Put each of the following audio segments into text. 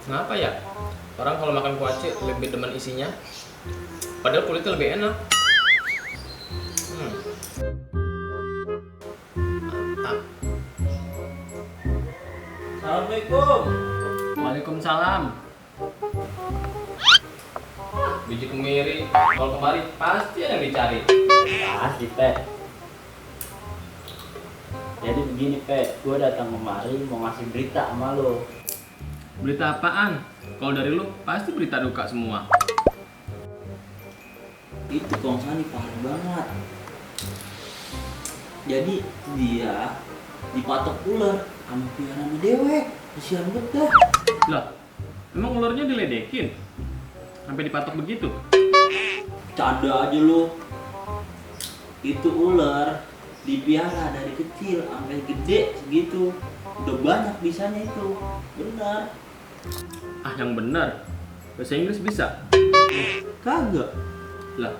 Kenapa ya? Orang kalau makan kuaci lebih demen isinya. Padahal kulitnya lebih enak. Hmm. Mantap. Assalamualaikum. Waalaikumsalam. Biji kemiri, kalau kemari pasti ada yang dicari. Pasti, Pe. Jadi begini, Pe, gue datang kemari mau ngasih berita sama lo. Berita apaan? Kalau dari lu pasti berita duka semua. Itu Kong Sani parah banget. Jadi dia dipatok ular sama piaraan dewek. Kasihan banget dah. Lah, emang ularnya diledekin? Sampai dipatok begitu? Canda aja lu. Itu ular dipiara dari kecil sampai gede segitu. Udah banyak bisanya itu. Benar. Ah, yang benar. Bahasa Inggris bisa? Kagak. Lah,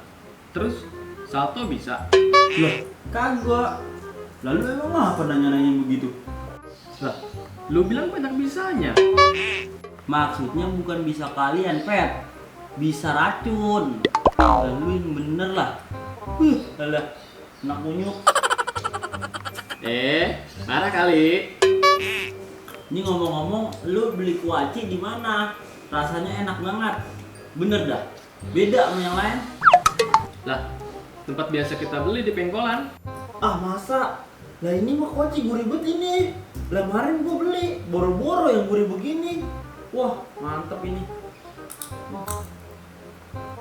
terus salto bisa? Loh, kagak. Lalu emang apa nanya-nanya begitu? Lah, lu bilang banyak bisanya. Maksudnya bukan bisa kalian, Pet. Bisa racun. Lalu yang bener lah. Alah, anak kunyuk. Marah kali. Ini ngomong-ngomong, lu beli kuaci di mana? Rasanya enak banget. Bener dah. Beda sama yang lain. Lah, tempat biasa kita beli di pengkolan. Ah, masa? Lah ini mah kuaci gurih banget ini. Lah kemarin gua beli boro-boro yang gurih begini. Wah, mantap ini.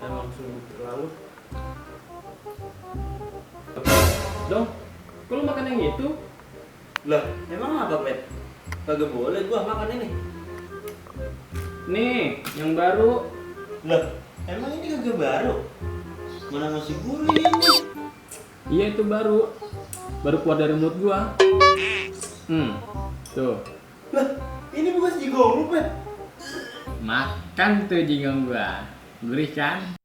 Emang sungguh terlalu. Dong, kok lu makan yang itu? Lah, emang apa, Pet? Kagak boleh gua makan ini. Nih, yang baru. Lah, emang ini kagak baru? Mana masih gurih ini? Iya, itu baru. Baru keluar dari mulut gua. Tuh. Lah, ini bukan jigong lu, Pet. Makan tuh jingong gua. Gurih kan?